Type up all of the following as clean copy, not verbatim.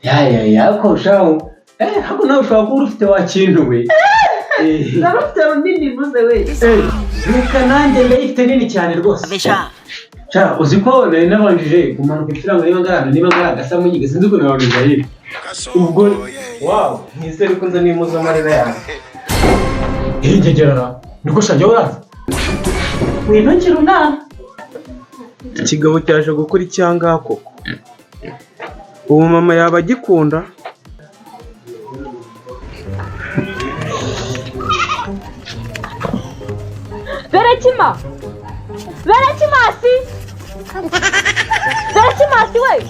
Ya ya ya, ko shaho. Eh, hako nawe ushobora kuba urufite wa kintu we. Eh, Ndarufite runini muze we. Eh, reka nanjye ndayifite nini cyane rwose. Sha, uzi ko nari nabanjije kumanuka ifirango niba ngarana niba ngaragasa munyiga, sinzi ukuntu nabanjije hirya. Ubwo wow, ntizere ko nza nimuza amarira yawe. Hirya niko sha, jya uraza. Winukira umwana. Ikigabo cyaje gukora icyangaha koko. Ubu mama yaba agikunda. Berekima! Berekimasi! Berekimasi we!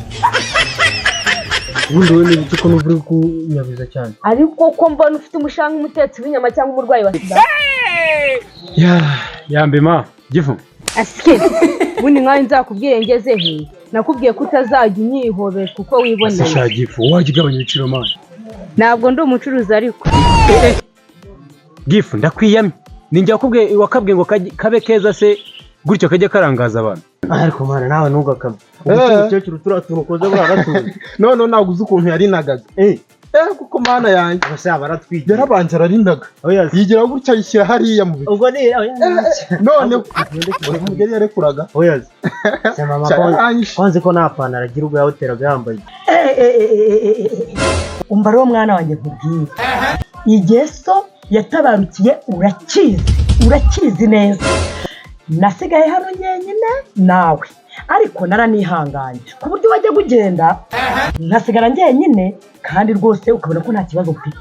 Ubundi wowe niba uko numva uri kunyabiza cyane. Ariko ko mbona ufite umushanga, umutetsi w'inyama cyangwa umurwayi wa sida? Ya, yambe ma, gifu. Asike! Ubundi nkawe nzakubwire ngeze he? Nakubwiye ko utazajya unyihobesha uko Ese wiboneye. sha gifu, wajya ugabanya ibiciro man. Ntabwo ndi umucuruzi ariko. Gifu, ndakwiyamye. Ninjye wakubwiye wakabwiye ngo kabe keza se gutyo kajya karangaza abantu. Ariko mwana, nawe ntugakabye. Eh. Ubu umukecuru turiya tuntu ukoze buriya. None ntabwo uzi ukuntu yarinagaga. Eh. Eh, kuko mana yanjye. Gusa baratwigira. Yarabanje ararinaga. Oya. Yigira gutya ayishyira hariya mu bicu. Ubwo ni oya. None buri mugeri yarekuraga. Oya. Se mama ko Cyaranyishe. kwanze ko nta pantaro agira, ubwo yawuteraga yambaye. Umva rero mwana wanjye, nkubwire, igihe so yatabarukiye urakizi, urakizi neza. Nasigaye hano njyenyine nawe, ariko naranihanganye ku buryo wajya ugenda nkasigara njyenyine, kandi rwose ukabona ko nta kibazo mfite,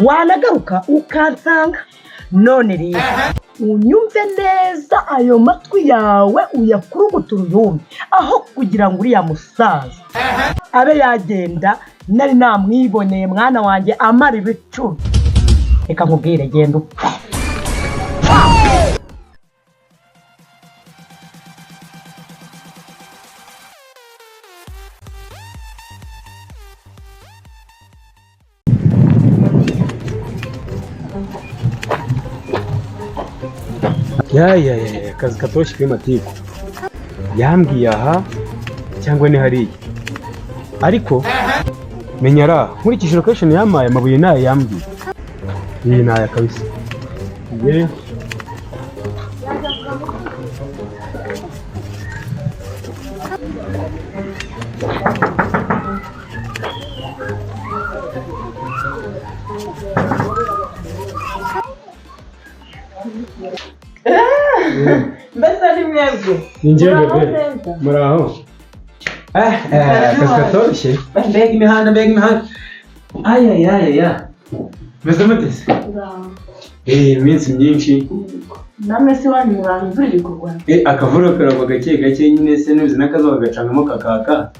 wanagaruka ukansanga. None rero unyumve neza, ayo matwi yawe uyakuruguture uyumve. Aho kugira ngo uriya musaza abe yagenda nari namwiboneye, mwana wanjye, amara ibicumi, reka nkubwire, genda upfe. Ya ya ya ya, akazi katoroshye kuri matiku. Yambwiye aha cyangwa ni hariya. Ariko menya ra, nkurikije location yampaye, amabuye nayo yambwiye. Iyi naya kabisa. Ye. Mbese ni mwebwe? Ni njyewe. Muraho Bebe. neza. Muraho. Eh, eh, akazi katoroshye. Mbega imihanda, mbega imihanda. Ay ay ay ay. Meze mute se? Eh, iminsi myinshi. Namwe se iwanyu muraho, imvura iri kugwa? Eh, akavura karagwa gake gake nyine se, nuzi n'akazuba gacangamo kakaka.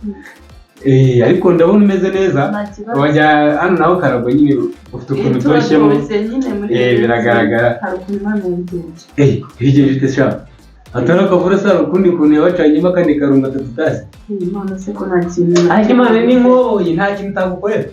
Eh, ariko ndabona umeze neza. Nta kibazo. Wajya hano naho karagwa nyine, ufite ukuntu utoshyemo. Turatose nyine muri Eh, iyi minsi. biragaragara. Hari ukuntu Imana yabigenje. Eh, bigenje ute sha? Atari akavura se, hari ukundi kuntu yabacanyemo akandi karungo tututazi. Imana se ko nta kintu. Ariko Imana ni nkoboyi, nta kintu itagukorera.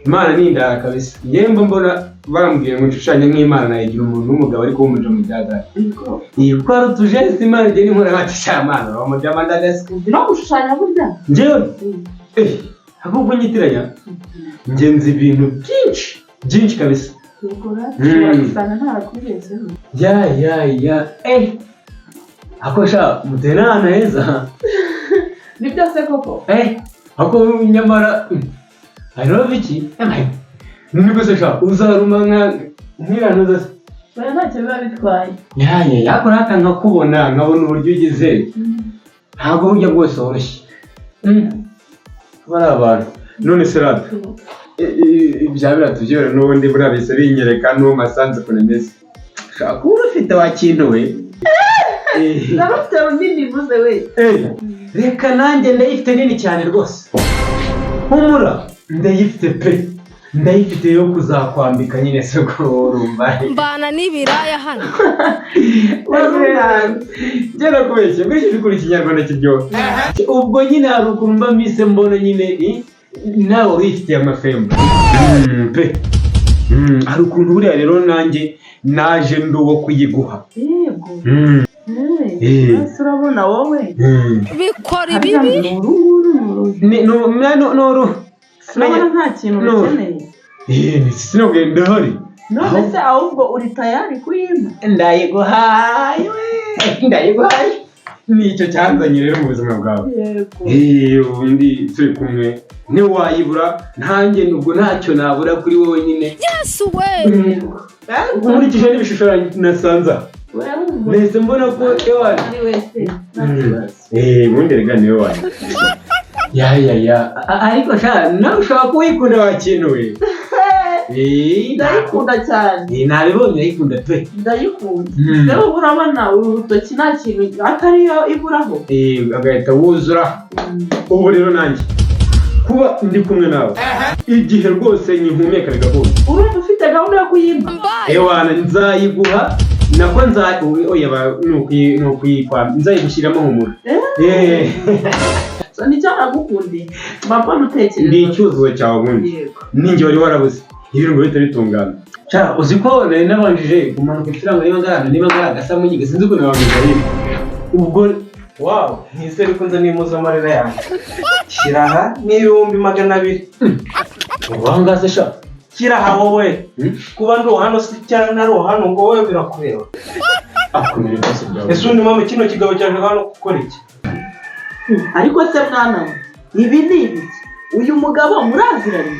Imana ni indara kabisa. Njyewe mba mbona bambwiye ngo nshushanye nk'Imana, nayigira umuntu w'umugabo ariko w'umuja mu byagara. Yego. Iyi kuko hari utujesi Imana igenda inkora bati sha Mana bamujama ndagasi. Uzi no gushushanya burya? Njyewe eh ahubwo nyitiranya, njye nzi ibintu byinshi byinshi kabisa. Yego, ushobora gusanga ntarakubeshyeho. Ya ya ya, eh, ako sha muteye n'ahantu heza. Ni byose koko. Eh, ako nyamara I love iki niko se sha, uzaruma nka nkiranuza se. Oya, ntacyo biba bitwaye. Ya ya ya, ako rata nkakubona nkabona uburyo ugize, ntabwo burya bwose woroshye. Aba ari abantu none se rata ibya biriya tubyore n'ubundi buriya bihise binyereka n'uwo masanze ukuntu ameze. Ushobora kuba urufite wa kintu we. Eh, Ndarufite runini muze we. Eh, reka nanjye ndayifite nini cyane rwose. Humura, ndayifite pe, ndayifite yo kuzakwambika nyine se ko urumva. Mbana n'ibiraya hano. Njye nakubeshye, nkurikije ukuntu ikinyarwanda kiryoha, ubwo nyine hari ukuntu mba mise mbona nyine nawe wifitiye amafembo pe. Hari ukuntu buriya rero nanjye naje ndi uwo kuyiguha. Yego. Eh. Ese urabona wowe Bikora harya ibibi. ni uru nguru, ni uruhe? Ni no no no ru Urabona nta kintu No. ukeneye. Eh, sinabwiye ndahari. None se ahubwo uri tayari kuyimpa? Ndayiguhaye we, ndayiguhaye. Nicyo cyanzanye rero mu buzima bwawe. Yego. Eh, ubundi turi kumwe ntiwayibura, ntanjye nubwo ntacyo nabura kuri wowe nyine. Nkurikije n'ibishusho nasanze aha, nahise mbona ko ewana. Ari wese nta kibazo. Eh, ubundi rega niwe wanjye. Ya ya ya. Ariko sha nawe ushobora kuwikunda wa kintu we. Eh, Ndayikunda cyane. Eh, nabibonye urayikunda pe. Ndayikunda. Mm. Rero urabona uru rutoki nta kintu atariyo iburaho. Eh, agahita wuzura. Ubu rero nanjye kuba ndi kumwe nawe igihe rwose nyihumeka bigakunda. Urumva ufite gahunda yo kuyimpa? Ewana nzayiguha, nako nza oya ni ukuyikwa nzayigushyiramo humura. Eh, So, nicyo nagukundiye, mba mbona utekereza. Ni icyuzuzo cyawe ubundi. Yego. Ninjye wari warabuze ibirungo bihita bitungana. Cya uzi ko nari nabanjije kumanuka ikirango niba ngarana niba ngaragasa munyiga, sinzi ukuntu nabanjije ariko ubwo. Wow, ntizere ko nza n'impozamarira yanjye. Shyira aha n'200,000. Ubangaze sha. Shyira aha wowe. Hmm? Kuba ndi hano si cyangwa ntari hano ngo wowe birakureba. Akomere byose byawe. Ese undi mama, kino kigabo cyaje hano gukora iki? Ariko se mwana we, ibi ni ibiki? Uyu mugabo muraziranye?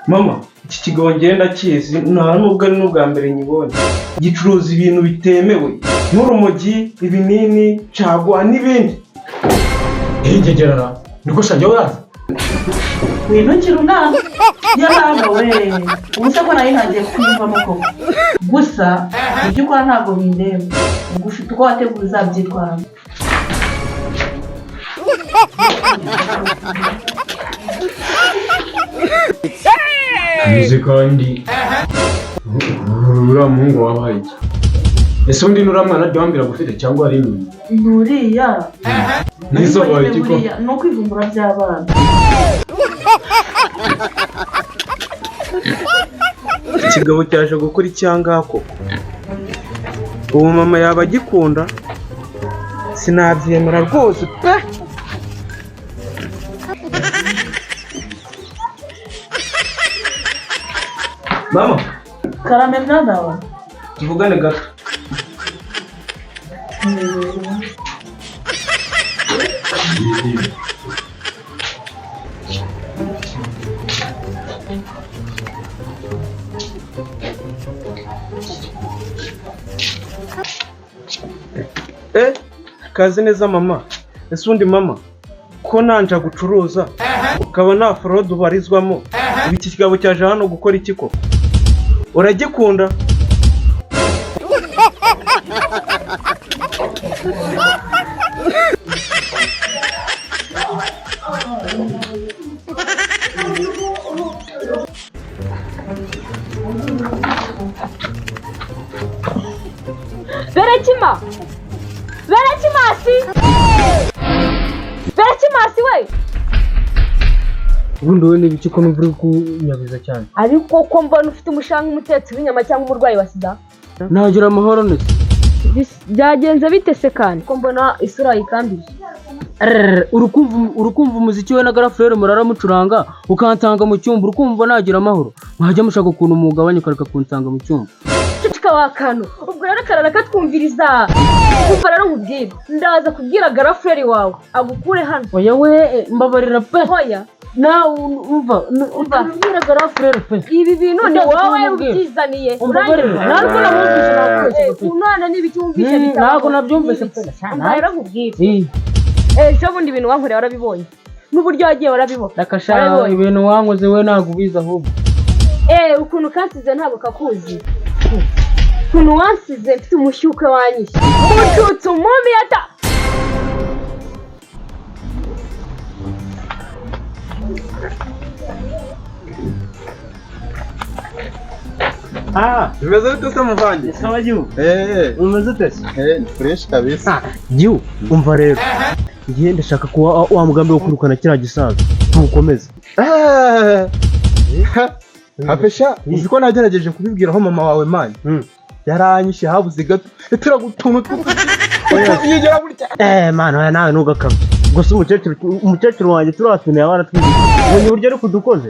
Mama, iki kigabo ngenda kizi, nta nubwo ari n'ubwa mbere nyibonye. Gicuruza ibintu bitemewe nk'urumogi, ibinini, caguwa n'ibindi. Ntigegerana niko sha, jya uraza. Wintukira umwana yabana we. Ubu se ko nari ntangiye kukwiyumvamo koko? Gusa ibyo ukora ntabwo bindeba, ubwo ufite uko wateguye uzabyitwaramo. Nzi kandi uriya muhungu wabaye iki? Ese undi nuriya mwana jya wambwira gufite cyangwa ari inyuma? Nturiya. N'izo Ariko wabaye nyine iki ko? Buriya ni ukwivumbura by'abana. Ikigabo cyaje gukora icyangaha koko? Ubu mama yaba agikunda? Sinabyemera rwose pe. Mama. Karame mwana wa. Tuvugane gato. Eh, kazi neza mama. Ese undi mama, ko nanja gucuruza ukaba nta forode ubarizwamo, ubu iki kigabo cyaje hano gukora iki koko? Uragikunda? Berekima, Berekimasi, Berekimasi we! Ubundi wowe n'ibiki ko numva uri kunyabiza cyane? Ariko ko mbona ufite umushanga umutetsi w'inyama cyangwa umurwayi wa sida? Nagira amahoro ndetse. Byagenze bite se kandi ko mbona isura yikambije? Urukumva umuziki we na garafurere muraramucuranga ukansanga mu cyumba, urukumva nagira amahoro? Mwajya mushaka ukuntu mugabanya ukareka kunsanga mu cyumba. Ceceka wa kantu! Ubwo rero karara katwumviriza. Kumva rero nkubwire, ndaza kubwira garafureri wawe agukure hano. Oya we, mbabarira pe. Hoya. Nawe umva. Umva. Ubwira garafurere pe. Ibi bintu ni Utaza wowe kumubwira. ubyizaniye. Umbabarire. Ntabwo namwumvise, nakubeshye pe. Umwana n'ibiki wumvise bitabaho? Ntabwo nabyumvise pe. Umva rero nkubwire, ejo bundi ibintu wankoreye warabibonye, n'uburyo wagiye warabibona. Rakasha. Warabibonye. Ibintu wankoze we ntabwo ubizi ahubwo. Eh, ukuntu kansize ntabwo kakuzi, ukuntu wansize mfite umushyukwe wanyishe umucutse umumi ata. Ah, bimeze bite se muvandi? Sawa gihu. Eh, Umeze ute se? eh, ni fresh kabisa. Gihu, umva rero, ngiye ndashaka kuba wa mugambi wo kwirukana kiriya gisaza tuwukomeze. Eh. Apesha, uzi ko nagerageje kubibwiraho mama wawe man. Yaranyishe habuze gato. Itira gutuntu tw'utuzi. Yigera gutya. Eh man, oya nawe ntugakabye. Gusa umukecuru wanjye turiya yaba aratwigiye, ubonye uburyo ariko dukoze,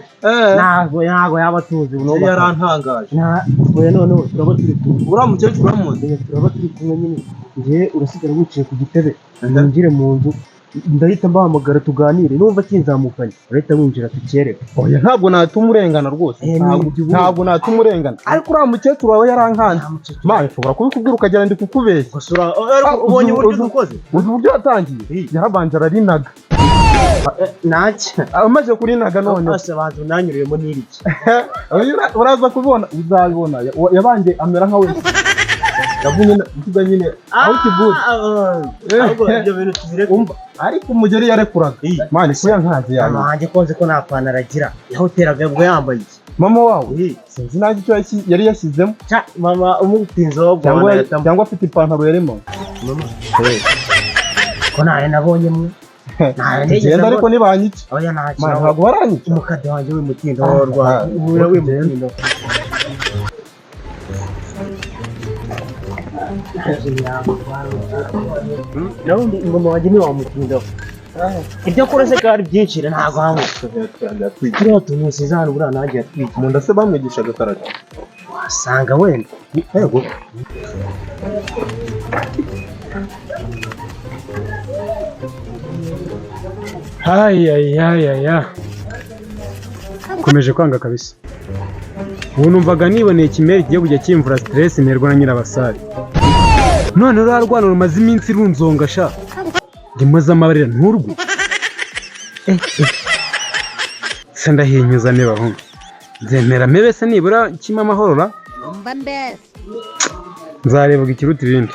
ntabwo yaba atuzi. Yari yarantangaje. Oya, noneho turaba turi kumwe. Uriya mukecuru uramuzi? Oya, turaba turi kumwe nyine. Njyewe urasigara wicaye ku gitebe, ninjire mu nzu ndahita mbahamagara tuganire. Numva kinzamukanye urahita winjira tukereke. Oya, ntabwo natuma urengana rwose. Eh, ni Ntabwo natuma urengana, ariko uriya mukecuru wawe yarankanze man, nshobora kubikubwira ukagira ndi kukubeshya. Gusa ubonye uburyo dukoze. Uzi uburyo yatangiye? Yarabanje ararinaga. Ntacyo. Amaze kurinaga none Bose banza unanyuriyemo n'iriki. Uraza kubona, uzabibona. Yabanje amera nka wese yavunye mvuga nyine aho kivuye. Ahubwo ibyo bintu tubireke. Umva, ariko umugeri yarekuraga man, ko yankanze yawe. Mama wanjye konze ko nta pantaro agira, yahoteraga ubwo yambaye iki? Mama wawe sinzi nanjye icyo yari yashyizemo. Ca mama umutinze wo Cyangwa afite ipantaro yarimo. Mama ko ntayo nabonye mwe, ntayo nigeze Tugenda ariko mbona. nibanyica. Oya, ntacyo. Man, ntabwo baranyica. Umukade wanjye w'umutindo wa w'umutindo. Nabundi mama wanjye ntiwamutindaho, ibyo akora se ko ari byinshi, ntabwo hamwe turiya tuntu usize hano buriya nanjye yatwigiye. Mu nda se bamwigishaga karate? Wasanga wenda yego. Hayayayaya, komeje kwanga kabisa. Ubu numvaga niboneye ikimera kigiye kujya kimvura stress nterwa na nyirabasare, none ruriya rwana rumaze iminsi runzonga sha, ndimo amabarira nturwo. Eh, eh. Se ndahinyuza niba ahubwo nzemera mpebe se nibura kima amahoro ra, nzarebwa ikiruta ibindi.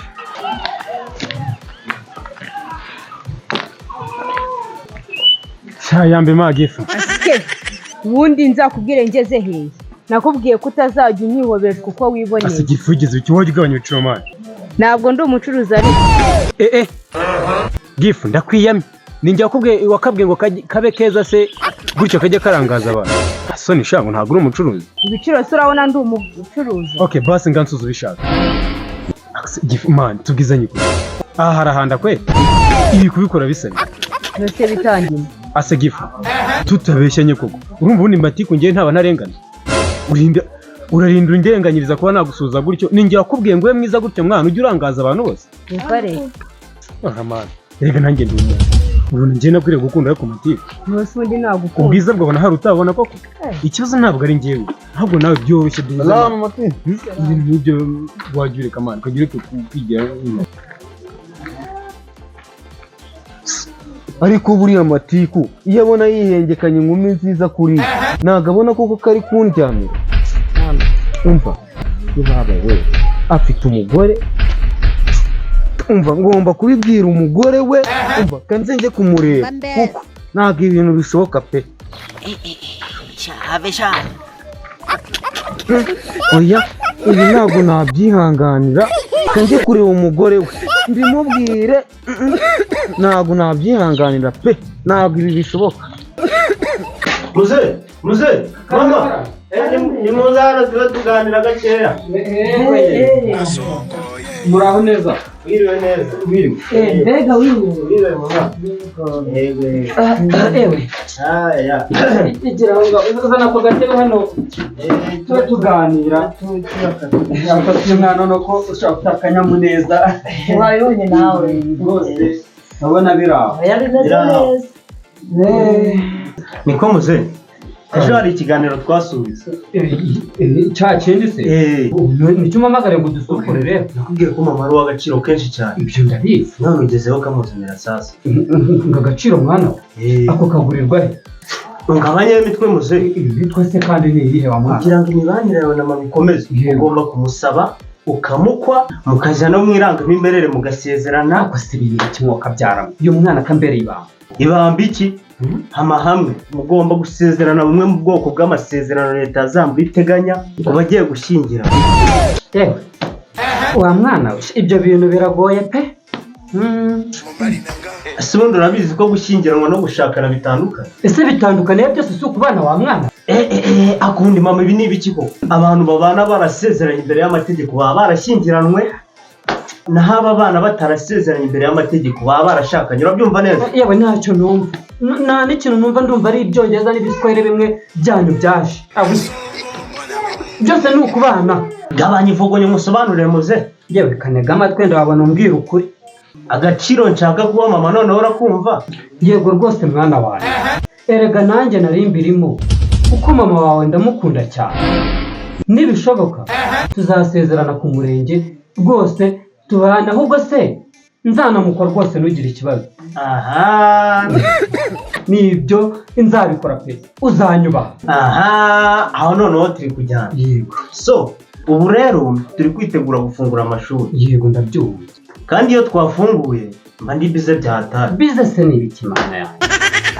Sha yambe magifu. Asike ubundi nzakubwire ngeze hehe? Nakubwiye ko utazajya unyihobera kuko wiboneye. Ase gifu ugeze iki? Wajya ugabanya ibiciro man. Ntabwo ndi umucuruzi ariko. Eh eh, gifu ndakwiyamye, ninjye wakubwiye wakabwiye ngo kabe keza se gutyo kajya karangaza abantu, soni shango ntabwo uri umucuruzi. Ibiciro se urabona ndi umucuruzi? Okay, basi ngansuza ubishaka. Akse, gifu man, tubwizanye ukuri, aha harahanda kwe, ibi kubikora bisa bite? Byose bitangiye. Ase gifu, tutabeshyanye koko, urumva ubundi matiku ngewe ntaba ntarengana? Urinda urarinda undenganyiriza kuba nagusuhuza gutyo, ninjye wakubwiye ngo ube mwiza gutyo mwana, ujye urangaza abantu bose. Reka reka. Aha man, erega nanjye ndi umuntu, ubu njye nakwiriye gukunda ariko matiku. Ntose undi nagukunda. Ubwiza bwabona hari utabona koko? Ikibazo ntabwo ari njyewe, ahubwo nawe byoroshye duhuze. Salamu mati. Ibintu nk'ibyo wajya ureka man, ukajya ureka kwigira. Ariko buriya matiku iyo abona yihengekanye inkumi nziza kuri we, ntabwo abona koko kari kundyamira. Umva niba we afite umugore, umva ngomba kubibwira umugore we. Umva kanze njye kumureba kuko ntabwo ibintu bishoboka pe. Oya, ibi ntabwo nabyihanganira, kanjye kureba umugore we mbimubwire. Ntabwo nabyihanganira pe, ntabwo ibi bishoboka. Muze muze mama, ni muze hano tube tuganira gakeya. Muraho neza? Wiriwe neza. Wiriwe. Mbega wiriwe! Wiriwe mama, yego yego. Ewe. Aya. Igira aho ngaho, uzana ako gatebe hano tube tuganira. Afata umwana nuko ushobora gufata akanyamuneza. Wabibonye nawe. Rwose ndabona biri aho. Oya, bimeze Biraho. neza. Niko muze, ejo hari ikiganiro twasubiza. Cya kindi se? Nicyo umpamagare ngo dusukure rero. Nakubwiye ko mama ari uw'agaciro kenshi cyane. Ibyo ndabizi. None ugezeho kamuzanira sasa. Ngo agaciro mwana we, ako kagurirwa he? Ngabanye imitwe muze. Imitwe se kandi ni iyihe wa mwana? Kugira ngo imibanire yawe na mama ikomeze, ugomba kumusaba ukamukwa, mukajya no mu irangamimerere mugasezerana. Ako si ibintu kimwe wakabyaramo, uyu mwana akambereye ibamba. Ibamba iki? Amahame mugomba gusezerana bumwe mu bwoko bw'amasezerano leta yazambuye iteganya ku bagiye gushyingira. Yewe wa mwana we, ibyo bintu biragoye pe. Ese ubundi urabizi ko gushyingiranwa no gushakana bitandukanye? Ese bitandukaniye byose si ukubana wa mwana? Akundi mama, ibi ni ibiki koko? Abantu babana barasezeranye imbere y'amategeko baba barashyingiranwe. Naho aba bana batarasezeranye imbere y'amategeko baba barashakanye, urabyumva neza? Yewe, ntacyo numva. Nta n'ikintu numva. Ndumva ari Ibyongereza n'Ibiswahili bimwe byanyu byaje. Abu. Byose ni ukubana. Gabanya ivugo, musobanurire muze. Yewe, kanega amatwi, ndabona umbwira ukuri. Agaciro nshaka guha mama, noneho urakumva? Yego rwose, mwana wanjye. Erega nanjye nari mbirimo, kuko mama wawe ndamukunda cyane. Nibishoboka tuzasezerana ku murenge rwose, tubana. Ahubwo se nzanamukwa rwose, ntugire ikibazo. Aha. Nibyo, nzabikora pe, uzanyubaha. Aha, aho noneho turi kujyana. Yego. So ubu rero turi kwitegura gufungura amashuri. Yego, ndabyumva. Kandi iyo twafunguye mba ndi busy bya hatari. Busy se ni ibiki, Mana yanjye?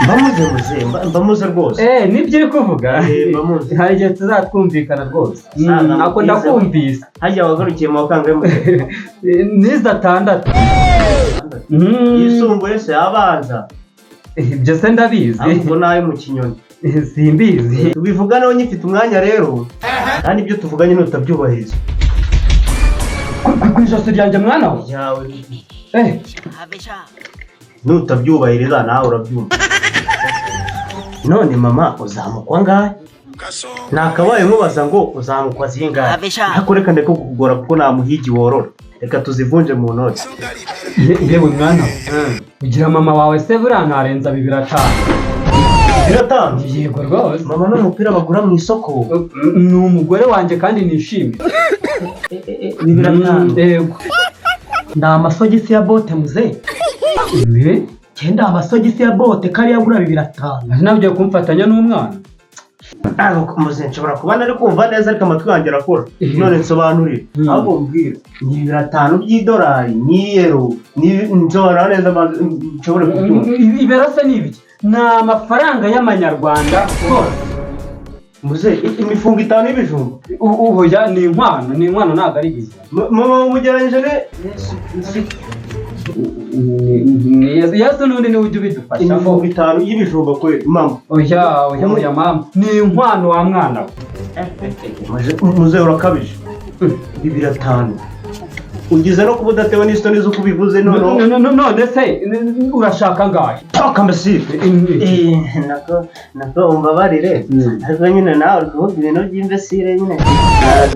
Mba muze muze, mba muze rwose. Eh, nibyo uri kuvuga? Eh, mba muze. Hari igihe tuzatwumvikana rwose. Saza, Ako ndakumvise. Hajya wagarukiye mu wa kangahe muze? Nize atandatu. Yisumbuye se, abanza? Ibyo se ndabizi? Ahubwo nayo mu kinyoni. Simbizi. Tubivuganeho nyifite umwanya rero, kandi ibyo tuvuganye nutabyubahiriza Ku ijosi ryanjye, mwana we. Yawe. Eh. Nutabyubahiriza nawe urabyumva. None mama uzamukwa angahe? Nakabaye nkubaza ngo uzamukwa zingahe, ariko reka ndeke kukugora kuko nta muhigi worora. Reka tuzivunje mu ntoki. Yewe mwana we, ugira mama wawe se buriya ntarenza 2.5? 2.5? Yego rwose. Mama n'umupira bagura mu isoko. Ni umugore wanjye kandi nishimiye. 2.5? Yego. Ni amasogisi ya bote muze. Ibi? Cyenda amasogisi ya bote kariya agura 2.5. Nabyo kumfatanya n'umwana. Ntabwo muze nshobora kuba nari kumva neza, ariko amatwi yanjye arakora. None nsobanurire, ahubwo mbwira, ni 2.5 by'idolari, ni iyero, ni nsobanura neza nshobore kubyumva. Ibero se ni ibiki? Ni amafaranga y'amanyarwanda rwose. Muze, imifungo itanu y'ibijumba? Oya, ni inkwano, ni inkwano, ntabwo ari ibijumba. Mama umugereranyije ne Yesu n'undi niwe ujya ubidufashamo. Imifungo itanu y'ibijumba kweli mama? Oya, oya, oya mama, ni inkwano wa mwana we. Muze urakabije, 2.5 ugize no kuba udatewe n'isoni z'uko ubivuze noneho. None se urashaka angahe? Toka mbese. Nako nako, umbabarire, ariko nyine nawe uri kuvuga ibintu by'imbesire nyine.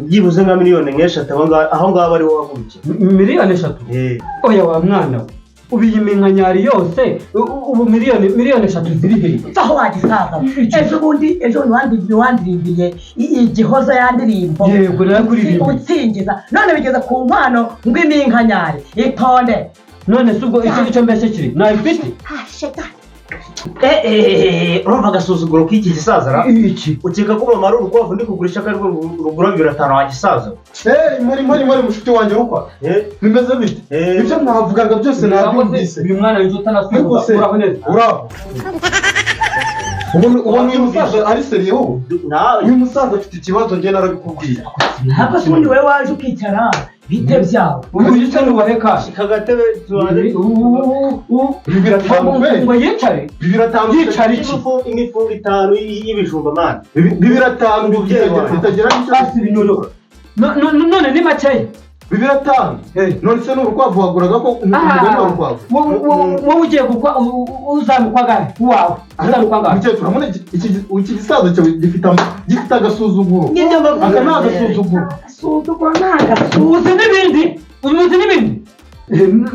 Byibuze nka miliyoni nk'eshatu aho ngaho, aho ngaho ariho wahagurukiye. Miliyoni 3? Oya wa mwana we, ubu iyi minkanyari yose, ubu miliyoni 3 ziri hehe? Aho wagisaza, ejo bundi, ejo bundi wandirimbiye igihozo ya ndirimbo. Yego, narakuririmbiye. Utsingiza, none bigeze ku nkwano ngo iminkanyari, itonde. None se ubwo icyo nicyo mbese kiri nayifite? Urumva agasuzuguro k'iki gisaza ra? Iki? Ukeka ko mama ari urukwavu ndi kugurisha ko arirwo rugura 2.5 wa gisaza? Muri muri muri mushuti wanjye rukwa, bimeze bite? Ibyo mwavugaga byose nabyumvise. Uyu mwana w'inzu utanasuhuza. Ariko se Uraho neza? Uraho. Ubona uyu musaza ari sérieux wowe? Uyu musaza afite ikibazo, njye narabikubwiye. Ntabwo se ubundi wowe waje ukicara, bite byawe? Uyu se nubahe kandi. Kagatebe tubanze. 2.5 kweli? Ngo yicare? 2.5? Yicara iki? Imifungo itanu y'ibijumba mani. 2.5 Umubyeyi wanjye. bitagira n'icyo. Hasi ibinyoro. None ni makeya? 2.5? None se ni urukwavu waguraga ko umugani wa rukwavu? Wowe ugiye gukwa, uzamukwa angahe? Uwawe uzamukwa angahe? Mukecuru, urabona iki gisaza cyawe gifite agasuzuguro. Aka ni agasuzuguro. Agasuzuguro ni agasuzuguro. Uzi n'ibindi, uzi n'ibindi.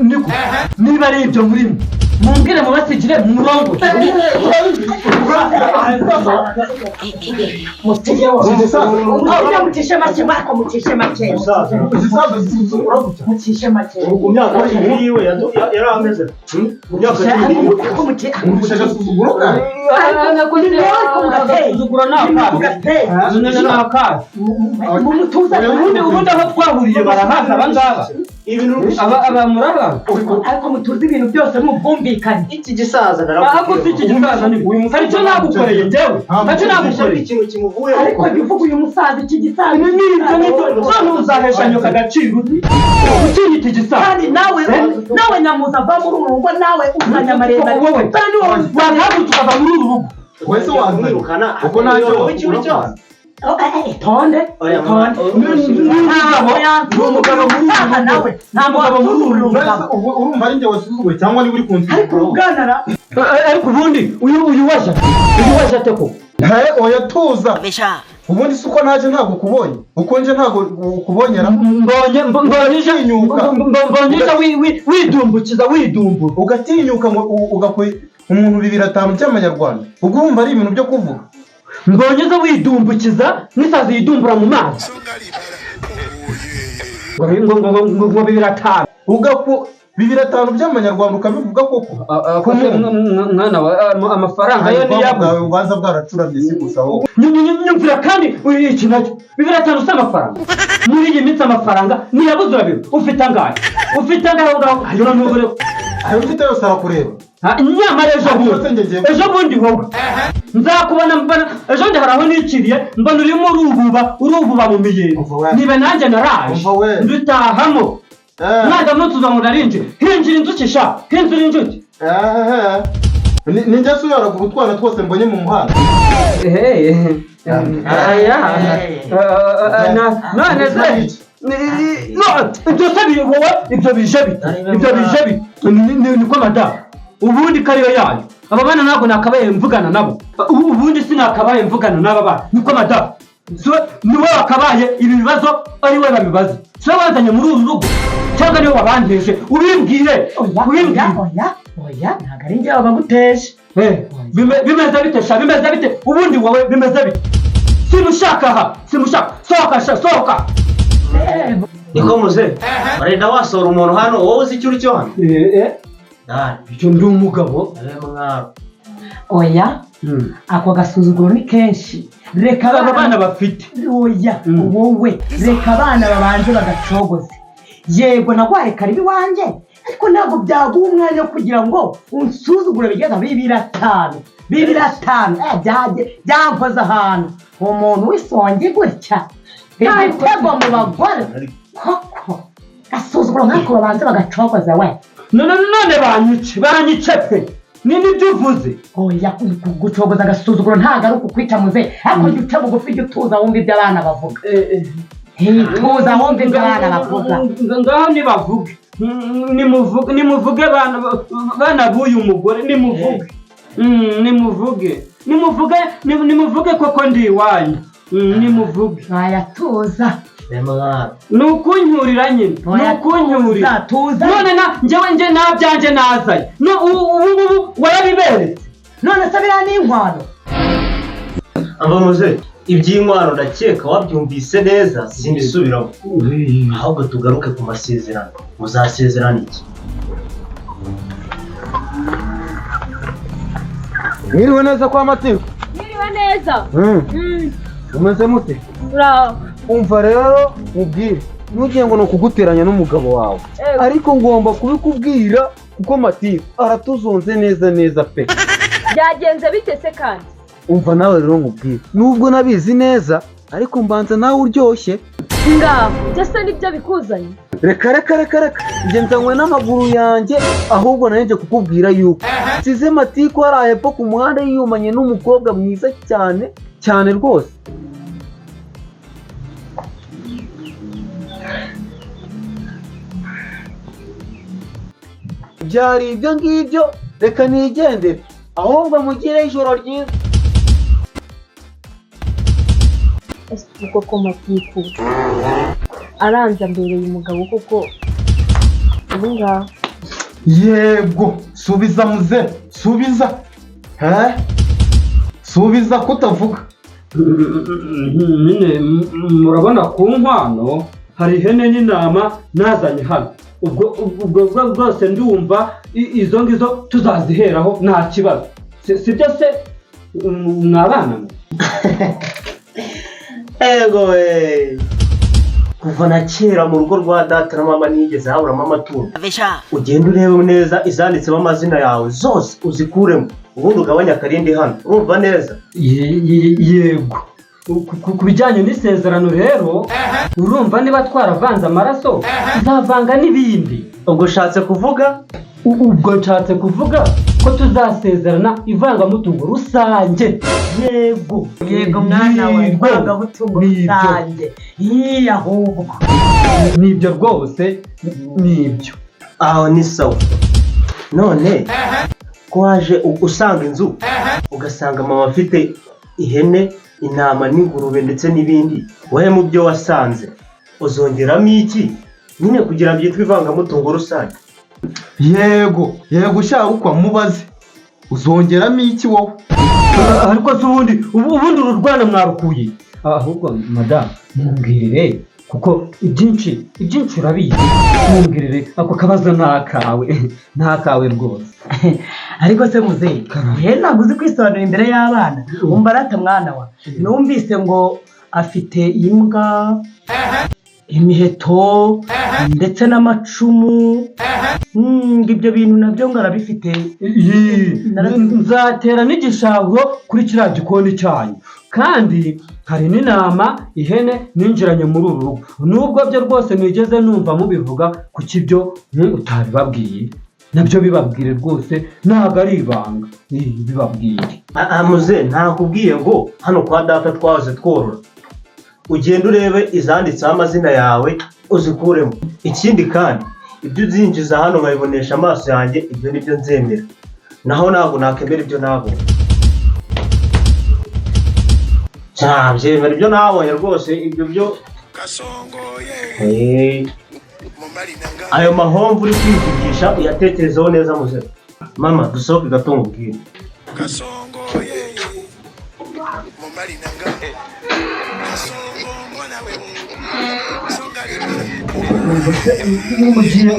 Niko niba ari ibyo murimo, mumbwire mubasigire murongo. Mucishe, mucishe make mwako, mucishe make. Igisaza gisuzugura gutya? Mucishe make. Ku myaka 10 yiwe yari ameze ku myaka 10 yiwe. Wumvise agasuzuguro kawe? Agasuzuguro ni akahe? Ni akahe? Ubundi aho twahuriye barahazi aba ngaba. Ibintu Aba murabazi. Ariko mutuzi ibintu byose ni ubwumvikane. Iki gisaza. Ahubwo si iki gisaza, ni hari icyo nagukoreye njyewe? Ntacyo nagukoreye. Ikintu kimuvuyeho. Ariko jya uvuga uyu musaza, iki gisaza. Nibyo, nibyo. None uzahesha nyoka agaciro utinyita igisaza? Kandi nawe nyamuza, va muri uru rugo, nawe uzanye amaremare. Wowe Kandi wowe wahagurutse ukava muri uru rugo. Wese wazanye kumwirukana uko ntacyo ikintu cyose. Itonde. Oya, mama, Ntabwo umugabo muri uru Ntaha nawe. Nta mugabo muri uru rugo. Mbese ubu urumva ari njye wasuzuguye cyangwa niba uri Ariko kunsuzugura? ubwanara. Ariko ubundi uyu waje uyu waje ate ko? He, oya, tuza. Ubundi si uko naje ntabwo ukubonye, uko nje ntabwo ukubonyera. Mbonye uje. Utinyuka. Mbonye uje widumbukiza, widumbura. Ugatinyuka ngo ugakwe umuntu 2,500 by'amanyarwanda, ubwo urumva ari ibintu byo kuvuga? Mbonye uza widumbukiza n'isazi yidumbura mu mazi, ngo 2,500. Ugako 2,500 by'amanyarwanda ukabivuga koko? Ku mwana wa amafaranga yo niyabuze. Bwawe ubanza bwaracuramye, si gusa wowe. Nyumvira kandi uyu, iki nacyo, 2,500 si amafaranga muri iyi minsi. Amafaranga niyabuze, urabiba. Ufite angahe? Ufite angahe aho ngaho? Ntubure. Ayo mfite yose arakureba. Nyamara ejo bundi Ariko se njye ngiye- ejo bundi wowe nzakubona, mbona ejo bundi hari aho niciriye, mbona urimo urububa urububa mu miyenzi. Umva we. Niba nanjye naraje Umva we. ndutahamo. Mwanda mutuza ngo narinjye hinjira inzuki sha, hinjira inzuki. Eh, ni njye se uyoragura utwana twose mbonye mu muhanda? Aya, none se no, ibyo se wowe ibyo bije bite? Ibyo bije bite? Niko madamu, ubundi kariyo yayo, aba bana ntabwo nakabaye mvugana nabo. Ubundi sinakabaye mvugana n'aba bana. Niko madamu, siwe niwe wakabaye ibi bibazo ari we babibaza. Siwe wazanye muri uru rugo cyangwa niwe wabanteje? Ubimbwire. Oya. Ubimbwire. Oya, oya, ntabwo ari njye wabaguteje. Bimeze bite sha? Bimeze bite ubundi wowe? Bimeze bite? Simushaka aha, simushaka. Sohoka sha, sohoka. Niko muze, barenda wasohora umuntu hano, wowe uzi icyo uri cyo hano? Dani. Ibyo ndi umugabo. Abe mwaro. Oya, ako gasuzuguro ni kenshi, reka. Aba bana bafite. Oya. Wowe reka abana babanze bagacogoze. Yego, nagwaye karibu iwanjye, ariko ntabwo byaguha umwanya wo kugira ngo unsuzugure bigeza 2,500, 2,500. Byankoze ahantu umuntu w'isongi gutya, igitego mu bagore koko. Gasuzuguro nk'ako babanze bagacogoza we. None banyice, banyice pe, ni nibyo uvuze? Oya, gucogoza agasuzuguro ntabwo ari ukukwica muze, ariko jya uca bugufi, jya utuza wumva ibyo abana bavuga. Tuza wumva ibyo abana bavuga. Ngaho nibavuge. Nimuvuge, nimuvuge bana b'uyu mugore, nimuvuge. Nimuvuge, nimuvuge, nimuvuge koko ndi iwanyu. Nimuvuge. Wayatuza. Abe mwaro. Ni ukuncyurira nyine, ni Oya, ukuncyurira. tuza, tuza. None na njyewe nje nta byanjye nazanye. No ubu ngubu warabiberetse. None se biriya ni inkwano? Ava muze, iby'inkwano ndakeka wabyumvise neza, simbisubiramo, ahubwo tugaruke ku masezerano. Muzasezerana iki? Mwiriwe neza kwa Matiko? Mwiriwe neza. Umeze mute? Uraho. Umva rero mubwire, ntugire ngo ni ukuguteranya n'umugabo wawe, ariko ngomba kubikubwira kuko Matiko aratuzonze neza neza pe. Byagenze bite se kandi? Umva nawe rero nkubwire, nubwo nabizi neza, ariko mbanza nawe uryoshye. Ngaho ibyo se nibyo bikuzanye? Reka, reka, reka, reka, njye nzanywe n'amaguru yanjye. Ahubwo nanjye kukubwira yuko nsize Matiko hariya hepfo ku muhanda yiyumanye n'umukobwa mwiza cyane cyane rwose. Byari ibyo ngibyo, reka nigendere, ahubwo mugire ijoro ryiza. Ese koko Matiku aranze ambereye umugabo koko ubu ngaho? Yego, subiza muze, subiza. He, subiza kutavuga. Nyine murabona ku nkwano hari ihene n'intama nazanye hano. Ubwo bwose ndumva izo ngizo tuzaziheraho, nta kibazo. Si byo se mwabana mwe? Ego we, kuva na kera mu rugo rwa data na mama ntiyigeze haburamo amatungo. Ugenda urebe neza izanditsemo amazina yawe zose uzikuremo, ubundi ugabanye akarindi hano, urumva neza? Yego. Ku bijyanye n'isezerano rero, urumva niba twaravanze amaraso, tuzavanga n'ibindi. Ubwo ushatse kuvuga? Ubwo nshatse kuvuga ko tuzasezerana ivangamutungo rusange. Yego, yego, mwana we. Yego. Ivangamutungo Nibyo. rusange. Iya, ahubwo Nibyo rwose, nibyo. Aho ni sawa. None ko waje usanga inzu, ugasanga mama afite ihene, intama n'ingurube ndetse n'ibindi, wowe mu byo wasanze uzongeramo iki nyine kugira byitwe ivangamutungo rusange? Yego, yego, ushaka mubaze, uzongeramo iki wowe? Ariko se ubundi ubundi uru rwana mwarukuye? Ahubwo madamu, mumbwirire, kuko ibyinshi urabizi. Mumbwirire, ako kabazo ni akawe, ni akawe rwose. Ariko se muzehe, rero ntabwo uzi kwisobanura imbere y'abana. Wumva arata mwana wa, numvise ngo afite imbwa, imiheto ndetse n'amacumu. Ngo ibyo bintu nabyo ngo arabifite. Nzatera n'igishaho kuri kiriya gikoni cyanyu. Kandi hari n'intama, ihene ninjiranye muri uru rugo, nubwo byo rwose nigeze numva mubivuga. Kuki ibyo utabibabwiye? Nabyo bibabwire rwose, ntabwo ari ibanga. Bibabwire. Muze, ntakubwiye ngo hano kwa data twahoze tworora? Ugenda urebe izanditseho amazina yawe uzikuremo. Ikindi kandi, ibyo uzinjiza hano nkabibonesha amaso yanjye, ibyo nibyo nzemera, naho ntabwo nakemera ibyo nabonye. Ntabyemera ibyo nabonye rwose, ibyo byo. Ayo mahomvu uri kwivugisha uyatekerezeho neza. Muze, mama, dusohoke gato nkubwire.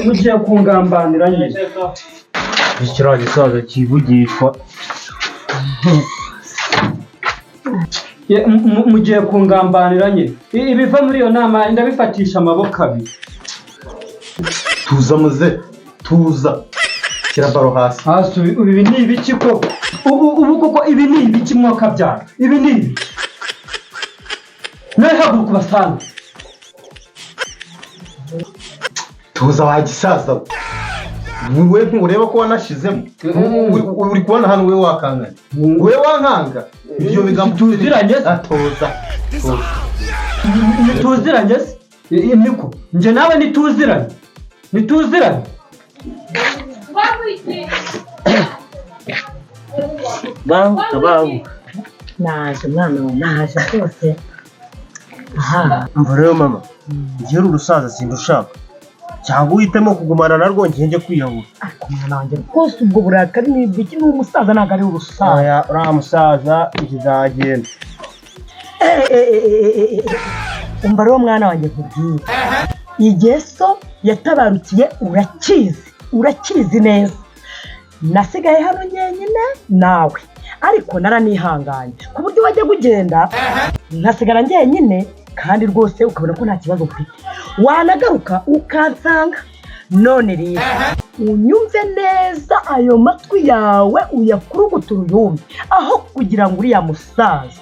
Mugiye kungambanira nyine. Kiriya gisaza kivugishwa. Mugiye kungambanira nyine. Ibiva muri iyo nama ndabifatisha amaboko abiri. Tuza muze, tuza, shyira baro hasi. Hasi. Ubu ibi ni ibiki koko? Ubu koko ibi ni ibiki mwokabyara? Ibi ni ibiki? Nawe haguruka ubasange. Tuza wa gisaza we, we ntureba ko wanashizemo? Uri kubona hano we wakanganye, we wankanga ibyo bigambo. Tuziranye se? Atoza, tuza. Ntituziranye se? Niko njye nawe ntituziranye, ntituziranye. Banguka, banguka. Naje mwana we, naje rwose aha. Umva rero mama, njyewe uru rusaza sindushaka, cyangwa uhitemo kugumana narwo, njye njye kwiyahura. Ariko mwana wanjye rwose, ubwo burakari ni ibiki? Ni umusaza, ntabwo ari urusaza. Oya, uriya musaza kizagenda. Umva rero mwana wanjye nkubwire, igihe so yatabarukiye urakizi, urakizi neza. Nasigaye hano njyenyine nawe, ariko naranihanganye ku buryo wajya ugenda nkasigara njyenyine, kandi rwose ukabona ko nta kibazo mfite, wanagaruka ukansanga. None rero unyumve neza, ayo matwi yawe uyakuruguture uyumve. Aho kugira ngo uriya musaza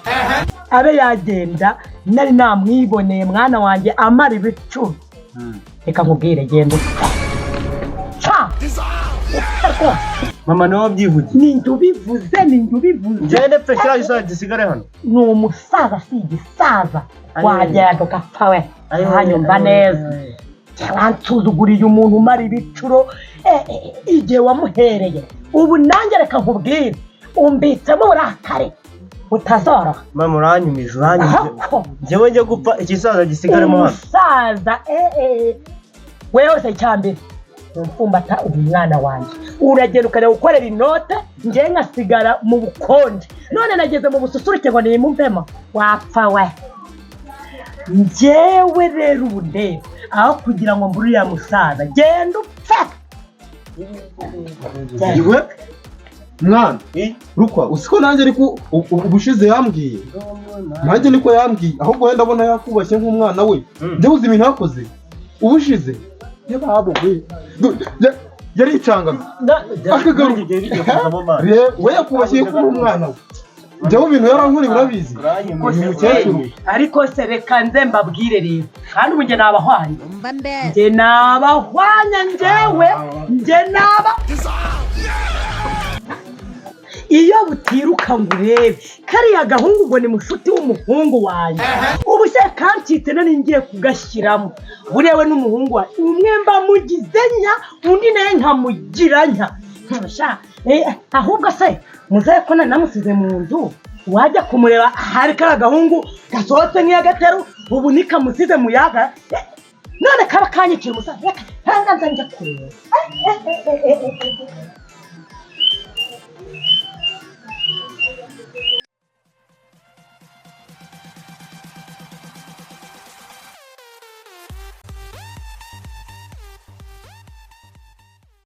abe yagenda nari namwiboneye, mwana wanjye, amara ibicuro, reka nkubwire, genda upfa, pfa, upfa rwose. Mama, niwe wabyivugiye. Ni njye ubivuze, ni njye ubivuze. Ngende pfe, kiriya gisaza gisigare hano. Ni umusaza, si igisaza. Wagenda ugapfa we, hanyumva neza. Wansuzuguriye umuntu umara ibicuro, igihe wamuhereye. Ubu nanjye reka nkubwire, umbitsemo uburakari butazoroha. Mama, uranyumije, uranyumije. Ahako. Njyewe njye gupfa, igisaza gisigaremo hano. Umusaza, wewe se, icyambere umfumbata ubu mwana wanjye, uragenda ukajya gukorera inote, njye nkasigara mu bukonje. None nageze mu bususuruke ngo nimumvemo, wapfa we. Njyewe rero ubu ndeba, aho kugira ngo mbure uriya musaza, genda upfe. Iwe mwana rukwa, usiko nanjye ariko ubushize yambwiye, nanjye niko yambwiye. Ahubwo wenda ndabona yakubashye nk'umwana we. Njye uzi ibintu yakoze ubushize? Yababo we, yaricangaga akagaruka. We yakubashye nk'umwana we. Njyewe ibintu yarankoreye urabizi, uyu mukecuru. Ariko se reka nze mbabwire rero, kandi ubu njye nabahwanya, njye nabahwanya, njyewe njye naba iyo butiruka ngo urebe kariya gahungu ngo ni mushuti w'umuhungu wanjye. Ubu se kancitse nari ngiye kugashyiramo. Buriya we n'umuhungu wanjye, umwe mba mugize nya, undi nawe nkamugira nya. Sha, ahubwo se muzehe ko nari namusize mu nzu, wajya kumureba hari kariya gahungu gasohotse nk'iy'agateru, ubu nikamusize mu yaga. None kaba kanyiciye umusaza. Reka ntanganza njya kureba.